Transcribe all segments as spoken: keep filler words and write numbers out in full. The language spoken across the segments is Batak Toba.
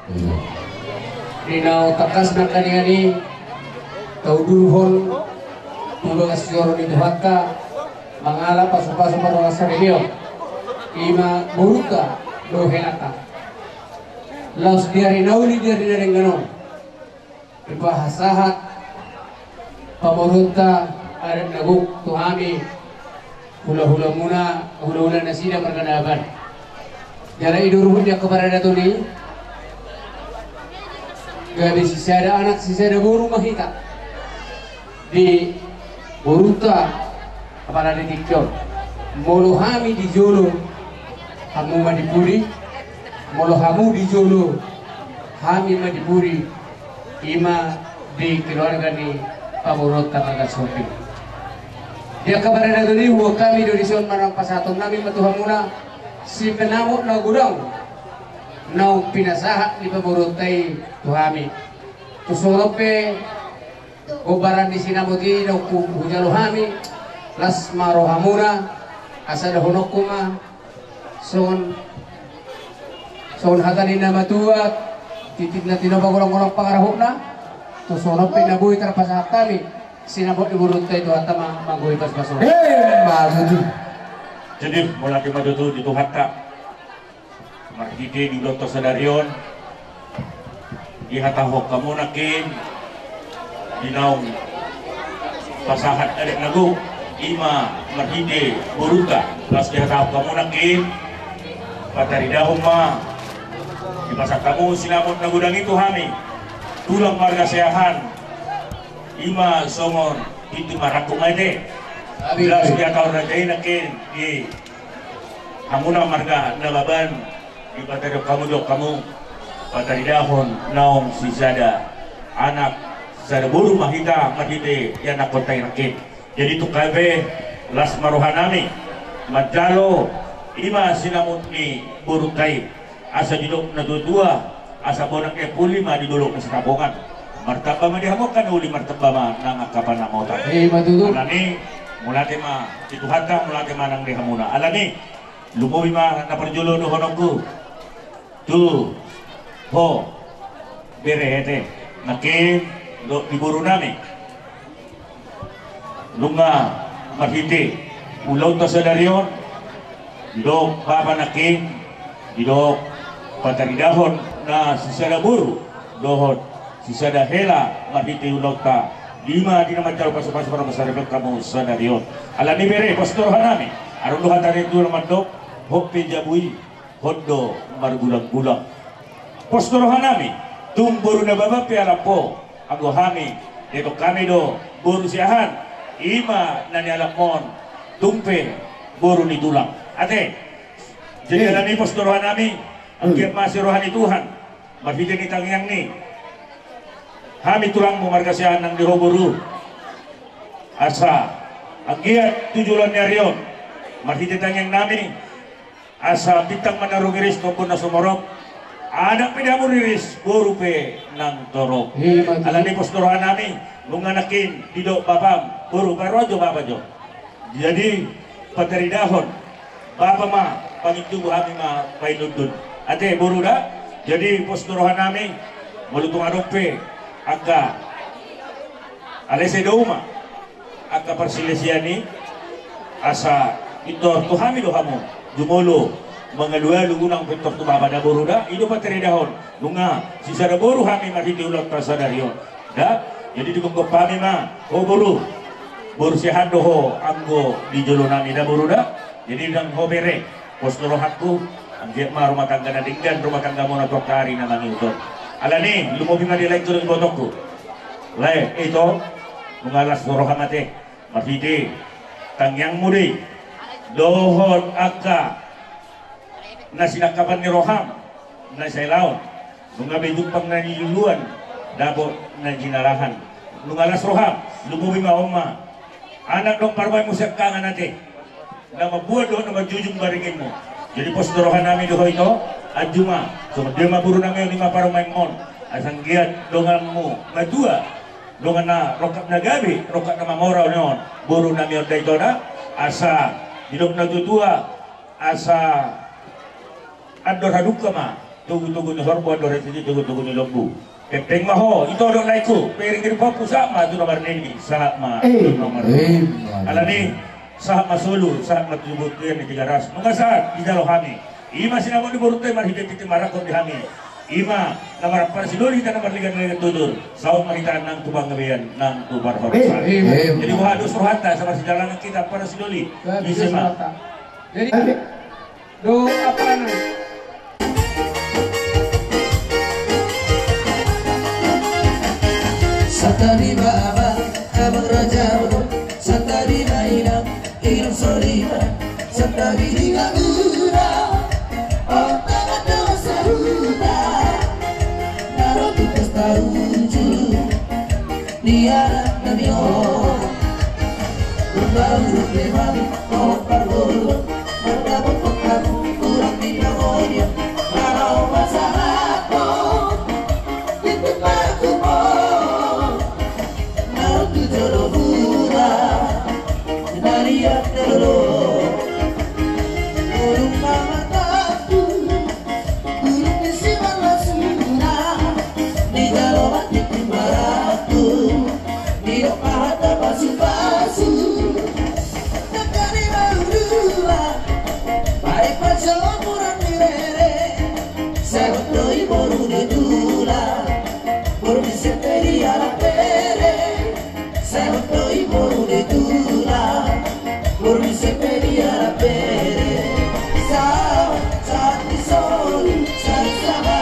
Di na tangkas nangkaningan i, taudurhon tu bagas joro ni Tuhanta, mangalap pasupasu parhorasan ni Debata, ima borunta dohot helanta. Laos di ari na uli di ari na denggan on, dipasahat pamoruonta adat na gok tu hami, hulahulamuna, hulahula nasida marga Nababan. Jala i do ruhut di angka paradaton i, gabe sisada anak sisada boru ma hita di borunta. Apala di tingki on, molo hami di jolo, hamu ma di pudi. Molo hamu di jolo, hami ma di pudi. Ima di keluarga ni pamoruonta marga Sihombing. Di angka paradaton i, huboan hami do dison manang pasahaton nami ma tu hamuna sinamot na godang naung pinasahat ni pamoruonta i tu hami. Tung songon on pe, gombaran ni sinamot i naung hu-, hujalo hami, las ma rohamuna, asa dohononku ma songon, songon hata ni na matua: Tintin na tinopa, golanggolang pangarahutna. Tung songon on pe na boi tarpasahat hami sinamot ni borunta i, Tuhanta ma manggohi pasupasu. Emma tutu. Jadi, mauliate ma tutu di Tuhanta marhite di ulaonta sadari on, dihatahon hamu nangkin di naung pasahat adat na gok, ima marhite borunta. Laos dihatahon hamu nangkin, pataridahon ma, dipasahat hamu sinamot na godang i tu hami, tulang marga Siahaan, ima songon tintin marangkup ma i, ate. Laos dihatahon raja i nangkin di hamuna marga Nababan, dipataridahon hamu, didok hamu, pataridahon naung sisada anak sisada boru ma hita marhite ianakhonta i nangkin. Jadi tung gabe las ma rohanami manjalo ima sinamot ni borunta i. Asa didok natuatua, asa bonak ni ampuli ma di dolok ni Sitapongan. Martamba ma di hamu angka na uli, martamba ma nang angka panamota. Emma tutu. Alani, mauliate ma di Tuhanta, mauliate ma nang di hamuna. Alani, lumobi ma na parjolo dohononku tu ho, bere, ate, nangkin dohot di borunami. Nunga marhite ulaonta sadari on, didok bapa nangkin, didok pataridahon na sisada boru dohot sisada hela marhite ulaonta, ima di na manjalo pasupasu parhorasan ni Debata hamu sadari on. Alani bere, pos do rohanami, adong do hata ni natuatua na mandok: Hot pe jabu i, hot do margulanggulang. Pos do rohanami, tung boru Nababan pe alap ho, anggo hami, dietong hami do boru Siahaan, ima na nialap on, tung pe boru ni tulang. Ate. Jadi, hmm, alani pos do rohanami, hmm, anggiat ma asi roha ni Tuhan marhite ni tangiang ni hami tulangmu marga Siahaan nang di ho boru. Asa anggiat tu joloan ni ari on, marhite tangiangnami, asa bintang ma na ro riris, tombon na sumorop, anak pe damu riris, boru pe nang torop. Emma tutu. Alani pos do rohanami, nunga nangkin didok bapam, boru, baen roha jo bapa jo. Jadi pataridahon bapa ma pangintubu, hami ma painundun. Ate boru da. Jadi pos do rohanami, molo tung adong pe angka, alai sai dao ma angka parsilisian i, asa pintor tu hami do hamu jumolo mangalualu, unang pintor tu bapa da boru da. I do pataridahon, nunga sisada boru hami marhite ulaonta sadari on. Da, jadi digomgom hami ma, ho boru, boru Siahaan do ho anggo di jolonami da boru da. Jadi nang ho bere, pos do rohangku, anggiat ma rumah tangga na denggan rumah tanggamuna tu angka ari na mangihut on. Alani, lumobi ma di lae, tu ibotongku. Lae, ito, nunga las do roham ate, marhite tangiangmu do i dohot angka na sinangkapan ni roham na sailaon. Nunga be jumpang na niluluan, dapot na jinalahan. Nunga las roham, lumobi ma on ma anak dohot parumaenmu siangkangan ate, na mamboan dohot na manjujung baringinmu. Jadi pos do rohanami do ho ito, anju ma, songon dia ma borunami on, ima parumaenmon, asa anggiat donganmu matua, dongan na rongkap na gabe, rongkap na mamora on, borunami on da ito da. Asa didok natuatua, asa andor hadungka ma Togu-togu ni horbo, andor hatiha i togu-togu ni lombu. Hepeng ma ho, ito do laengku, piring di papu, sahat ma tu na marnini, sahat ma tu na marnono. Alani, sahat ma solu, sahat ma tu bontean ni Tigaras. Nunga sahat dijalo hami. I ma sinamot ni borunta i marhite-hite marangkup di hami. I ma na marparsidoli hita na marlegan-legan tutur. Saut ma hita nang tu panggabean, nang tu parhorasan. Jadi boha dos rohanta, sabar sidalanan hita parsidoli. Ise ma. Jadi do apana. Santabi ma amang, amang raja, santabi ma inang, inang soripada, santabi di hamuna, on tangan dongan sahuta, na ro tu pesta uju. Di anak nami on. Berbaru leman, oh, parguru. Bergabung pekabu, kurang di pangodian. Marau masalah, oh. Titik paku, oh. Marau tu jolo murah. Naliat dolo. Ulung pamatangku. Ulung ni si marlasuna. Dijalo batik maratu. Didok ma hata pasu-pasu. Nangkari ma ulua. Baik pasu murang ni rere. Sebut doi boru ni tulang. Boru ni sete di anak bere. Sebut doi boru ni tulang. Boru ni sete di anak bere. Sahat, sahat ni solu, sahat sama.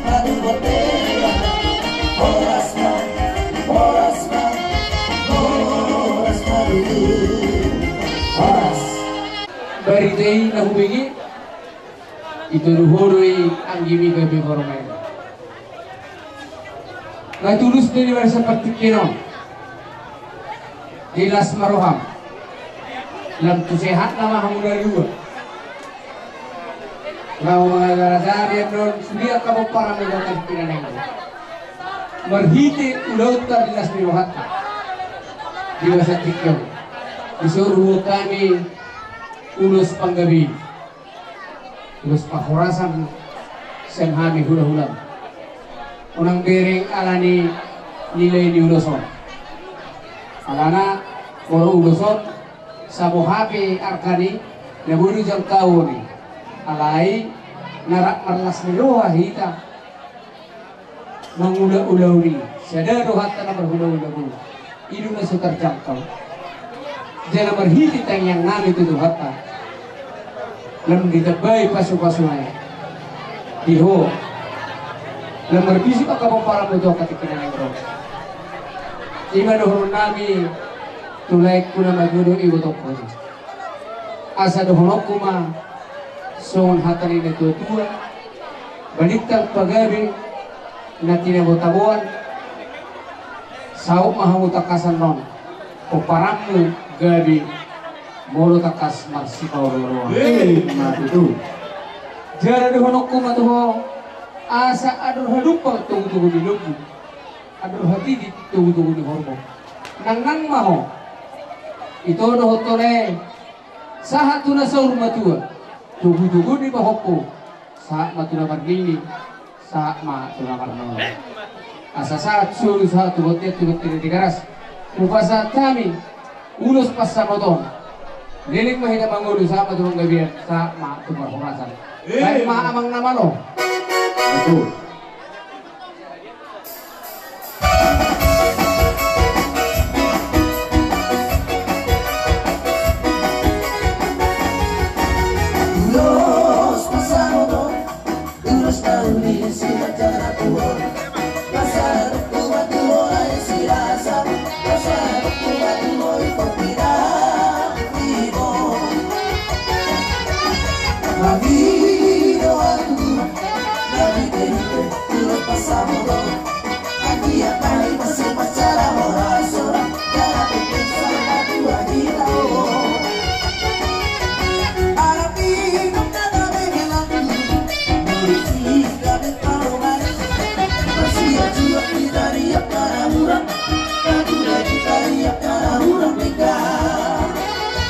Madu botea. Horas ma, horas ma, horas ma tutu. Horas. Barita i na hubege. Ito do ho do i anggimi gabe boromai. Nga tulus do di barisan partingkian on. Di las ma roham. Lam tu sehat nama hamu na dua. Laho mangajar-ajari annon sude angka pomparan ni bangka di pinanenggo. Marhite ulaonta di las ni rohanta. Di barisan tingki on. Disoru hami ulos panggabean. Ulos parhorasan sian hami hula-hula. Unang bereng ala ni nilai ni ulos on. Alana molo ulos on, sabo hape argani, na boi do jangkauon i. Alai na rap marlas ni roha hita. Mangula-ulaon i, sada do hata na marhula-hula bo. I do na so tarjangkau. Jala marhite tangiang nami tu Tuhanta. Lam ditambai pasu-pasuna i. Di ho. Lam marbisuk angka pomparanmu tu angka tingki na naeng ro. I ma dohonon nami tu laengku na magodang i, botohon. Asa dohononku ma songon hata ni na tua-tua. Balintang pagabe na tinabo-taboan, saut ma hamu tangkas annon, pomparanmu gabe molo tangkas marsipaolo-oloan. Emma tutu. Jala dohononku ma tu ho, asa andor hadumpang togu-togu ni lombu, andor hatiti togu-togu ni horbo. Nangnang ma ho. Ito dohot tole, sahat tu na saur matua, togu-togu ni pahompu. Sahat ma tu na marnini, sahat ma tu na marnono. Asa sahat solu, sahat tu bontean, tu bontean ni Tigaras. Hupasahat hami ulos pansamoton. Leleng ma hita mangolu, sahat ma tu panggabean, sahat ma tu parhorasan. Baen ma amang na malo. Betul. Ulos pansamoton, ulos na uli sian acara tua. Pasahat tu atua, isi rasa, pasahat tu atua, ipot pina. Hami do anggi, hami do anggi, ulos pansamoton. Anggi, anggi, masih pacara horas-horas, jala pepeng sama dua gila, oh. Anak inang kata begelan, murid si kami paruman. Masih aja kita riak para murah.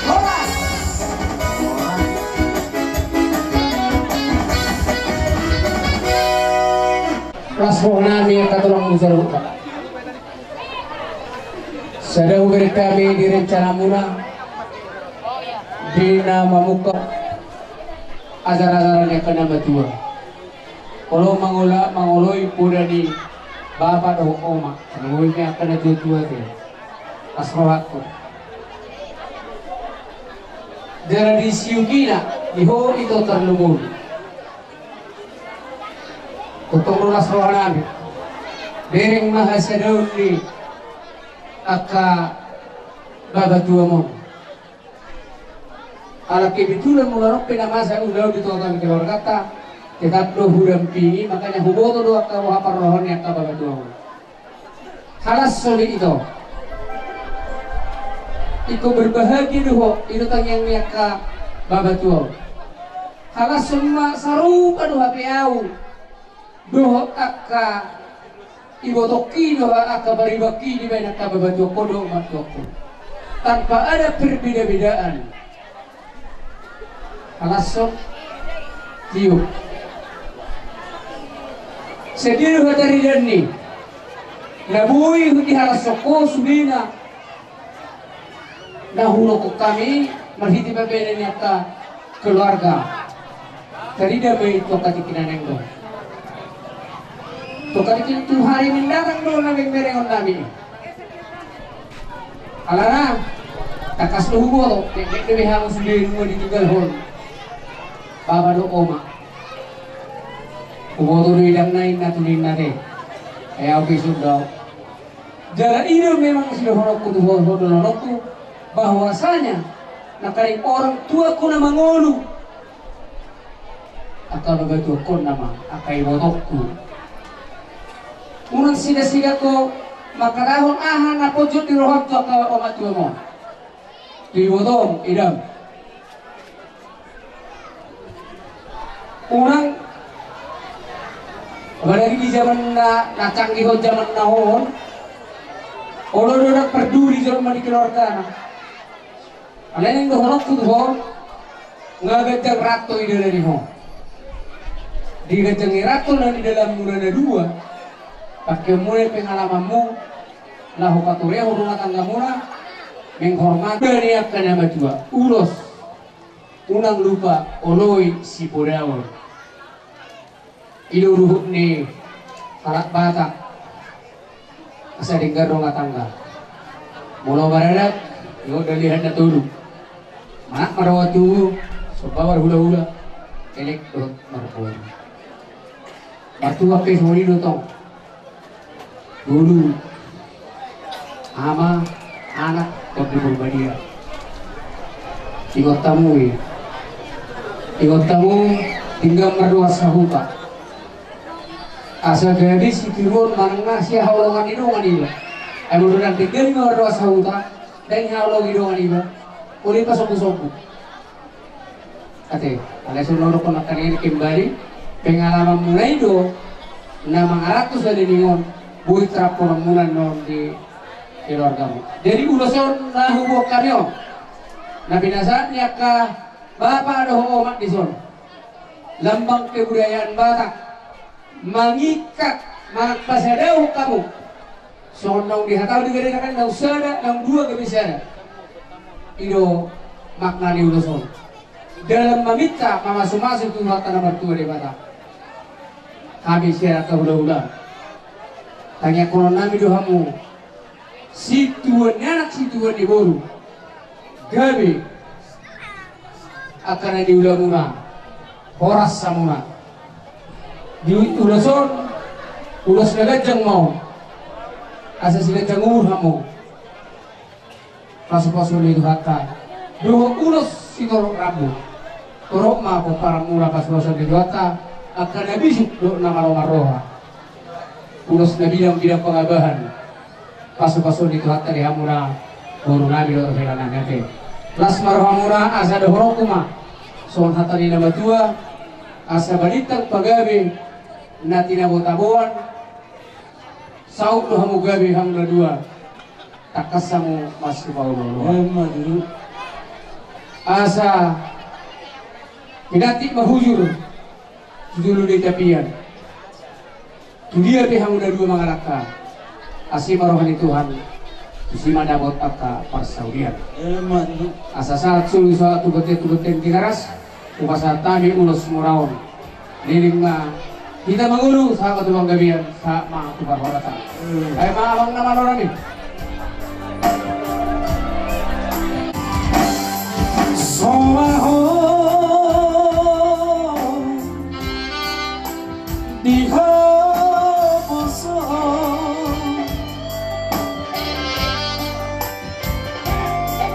Horas. Las roha nami angka tulang, muna saluhutna. Sada hubereng hami di rencana muna di na mamungka ajar-ajaran ni angka na matua. Olo mangoloi, mangoloi poda ni bapa dohot oma, mangoloi angka na tua-tua te. Las rohangku. Jala di siukina di ho ito tarlumobi. Tongtong do las roha nami. Bereng ma hasadaon ni angka babatuam on. Ala kebetulan molo adong pe na masa ulaon di tonga-tonga ni keluargata, tetap do hudampingi, makanya huboto do angka roha parrohaon ni angka babatuam on. Halashon i ito. Ingkon berbahagia do ho, i do tangiang ni angka babatuam on. Halashon ma sarupa do hape au dohot angka ibotongki dohot angka paribanki dibahen angka babatuangkon dohot martuangkon. Tanpa ada perbeda-bedaan. Halashon, tiop. Sadia do hata ridaan ni na boi dihalashon ho sudena na hudokhon hami marhite pambahenan ni angka keluarga. Tarida ma i tu angka tingki na naeng ro. Tu angka tingki tu hari mendatang do na naeng berengon nami. Alana tangkas do huboto, nek, nek dope hamu sude nunga ditinggalhon bapa dohot oma. Huboto do idangna, inna tu ninna te. Ai au pe songon i do. Jala i do memang sidohononku tu ho, ho dohononku, bahwasanya nangkaning orang tuaku na mangolu, angka babatuangkon nama angka ibotongku. Unang sida-sida ho mangkatahon aha na ponjot di roham tu angka oma tuam on. Tu ibotom, idam. Unang, apalagi di zaman na, na canggih on zaman na on, olo do ndang parduli jolma di keluargana. Alai naeng dohononku tu ho, nga ganjang ranto i dalan ni ho. Di ganjang ni ranto na di dalanmuna na dua, pangkeonmuna i pengalamanmu, laho paturehon rumah tanggamuna, menghormati ni angka na matua, ulos, unang lupa oloi sipodaon. I do ruhut ni halak Batak, asa denggan rumah tangga. Molo maradat, dohot dalihan na tolu. Manat marroha tubu, somba marhulahula, elek dohot marboru. Martubu pe songon i do tong. Dulu ama, anak, Tondi Porbadia. Ingot hamu i. Ingot hamu denggan mardohot sahuta. Asa gabe sitiruon manang na sihaholongan ni dongan iba. Ai molo ndang denggan iba mardohot sahuta, ndang dihaholongi dongan iba. Olo i pasombusombu. Ate, alai songon na hudokhon nangkaning i, kembali, pengalamanmuna i do na mangaranto sude ninna on, boi terapkan muna on di keluargamu. Jadi ulos on na huboan hami on, na pinasahat ni angka bapa dohot oma dison, lambang kebudayaan Batak. Mangingkat, manang pasadahon hamu. Songon naung dihatahon di gari na kan, naung sada, naung dua gabe sada. I do makna ni ulos on. Dalam maminta, mamasumasu tu Tuhanta na martua Debata. Hami sian angka hulahula, tangiangkonon nami do hamu. Situan ni anak, situan ni boru. Gabe angka na niulamuna, horas hamuna. Di ulos on, ulos na ganjang ma on. Asa siganjang umur hamu. Pasupasu ni Tuhanta. Dohot ulos sitorop rambu. Torop ma pomparanmuna pasupasu ni Tuhanta. Angka na bisuk dohot na malo marroha. Ulos na bidang-bidang pangabahan. Pasupasu ni Tuhanta di hamuna, boru nami dohot hela nami ate. Las ma rohamuna, asa dohononku ma songon hata ni na matua, asa balintang pagabe na tinabo-taboan, saut do hamu gabe hamu na dua, tangkas hamu masipaolo-oloan. Emma tutu. Asa pinantik ma hujur tu julu ni tapian. Tudia pe hamu na dua mangalangka, asi ma roha ni Tuhan, tusi ma dapot angka parsaulian. Emma tutu. Asa sahat solu sahat tu bontean, tu bontean Tigaras, hupasahat hami ulos muraon. Leleng ma hita mangolu, sahat ma tu panggabean, sahat ma tu parhorasan. Hmm. Bahen ma abang na manorang i. Sola ho di haposo,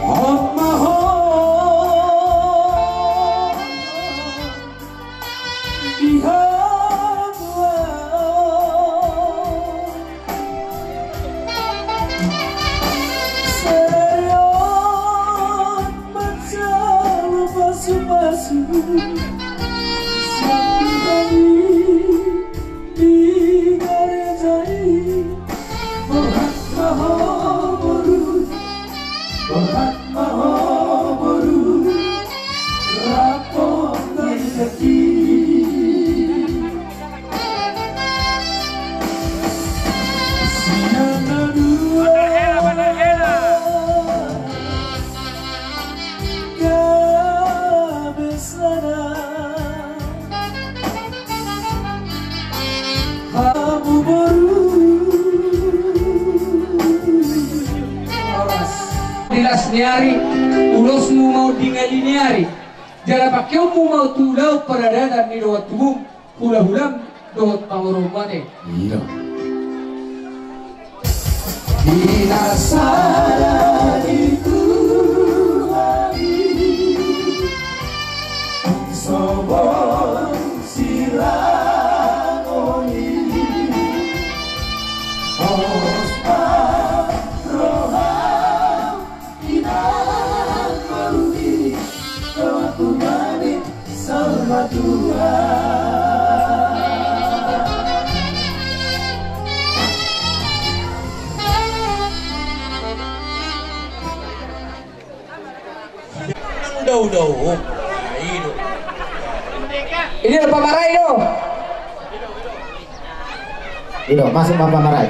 hot ma ho di hatuaon. Sarion manjalo pasupasu sian Tuhan i di gareja i. Borhat ma ho boru, borhat ma ho boru, rap ma ho di hati. Sian na dua gabe sada. Hamu boru. Di las ni ari, ulosmu mau di ngali ni ari. Jala pangkeonmu mau tu laho paradaton ni dongan tubum, hulahulam dohot pangoromane. Iya. Di na sada di Tuhan i, so boi sirangon i. Pos ma roham. Inang marudi, doa tumani salma tua. Dau dau. Ini apa marai do? Ido, masuk apa marai?